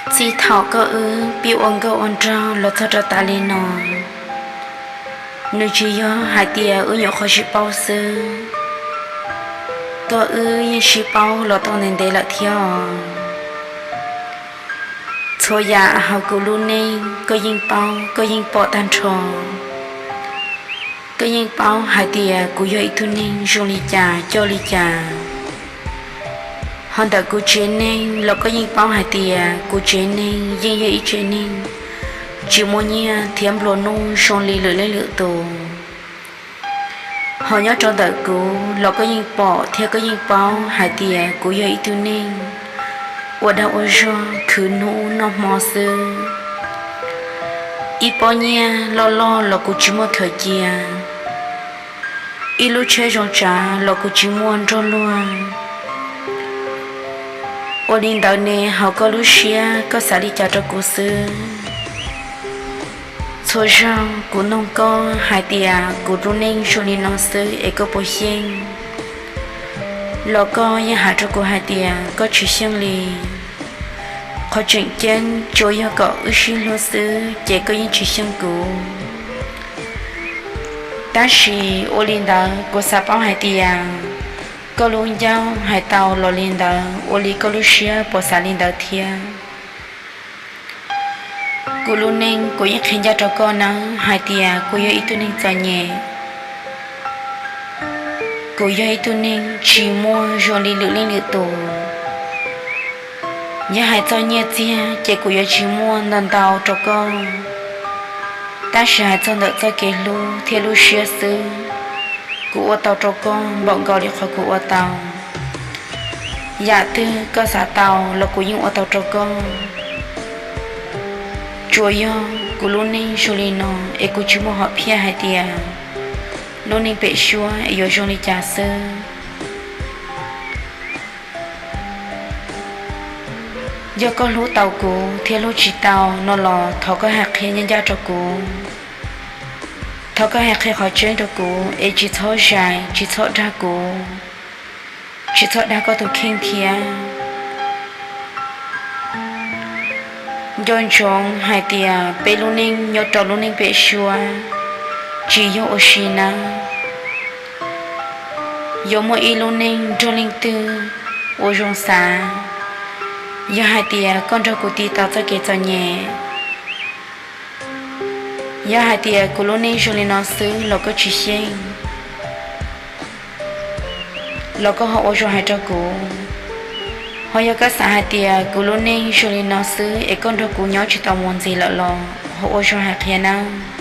Txij thaum koj wb pib ua nkauj ua nraug los txog rau tas li no, nws tsis yog hais tias wb nyuam qhuav sib paub xwb, koj wb yeej sib paub los tau ntev ntev lawm thiab os. Txhua yam hauv kuv lub neej koj yeej paub, koj yeej pom tag nrho. Koj yeej paub hais tias kuv yog ib tug neeg zoo li cas coj li cas. Ho ntawm kuv tsev neeg los koj yeej paub hais tias kuv tsev neeg yeej yog ib tsev neeg tsis muaj nyiaj thiab nplua nuj zoo li lwm leej lwm tus. Ho nyob rau ntawm kuv los koj yeej pom thiab koj yeej paub hais tias kuv yog ib tug neeg ua dag ua zog khwv hnub noj hmo xwb. Ib pob nyiaj loj loj los kuv tsis muaj khaws cia, ib lub tsheb zoo tsav los kuv tsis muaj nrog luag. Ua li ntawd ne, hauv koj lub siab koj xav li cas rau kuv xwb? Txhua zaug kuv nug koj hais tias kuv lub neej zoo li no xwb es koj puas xyeej, los koj yeej hais rau kuv hais tias koj tsis xyeej li. Qhov tseem ceeb tsuas yog kom wb sib hlub xwb ces koj yeej tsis xyeej kuv. Tab sis ua li ntawd kuv xav paub hais tias koj lub ncauj hais tau los li ntawd ua li koj lub siab puas xav li ntawd thiab. Kuv lub neej kuv yeej qhia ncaj rau koj nawb hais tias kuv yog ib tug neeg txom nyem. Kuv yog ib tug neeg tsis muaj zoo li lwm leej lwm tus. Yog hais txog nyiaj txiag ces kuv yuav tsis muaj ntau ntau rau koj, tab sis hais txog ntawm txoj kev hlub thiab lub siab xwb, kuv ua tau rau koj npaum nkaus li qhov kuv ua tau. Yam twg koj xav tau los kuv yeej ua tau rau koj. Tsuas yog kuv lub neej zoo li no es kuv tsis muaj hom phiaj hais tias lub neej pem suab es yuav zoo li cas xwb. Yog koj hlub tau kuv thiab hlub tsis tau no los thov koj hais qhia ncaj ncaj rau kuv. Thov koj hais qhia qhov tseeb rau kuv es tsis txhob zais, tsis txhob dag kuv, tsis txhob dag koj tus kheej thiab. Nco ntsoov hais tias peb lub neej nyob rau lub neej pem suab tsis yog ua si nawb. Yuav muaj ib lub neej nrog leej twg ua zoo xav. Yog hais tias koj nrog kuv tiv tau txoj kev txom nyem, yog hais tias kuv lub neej zoo li no xwb los koj tsis xyeej, los koj ho ua zoo hais rau kuv. Ho yog koj xav hais tias kuv lub neej zoo li no xwb es koj nrog kuv nyob tsis tau mus ntxiv lawm los ho ua zoo hais qhia nawb.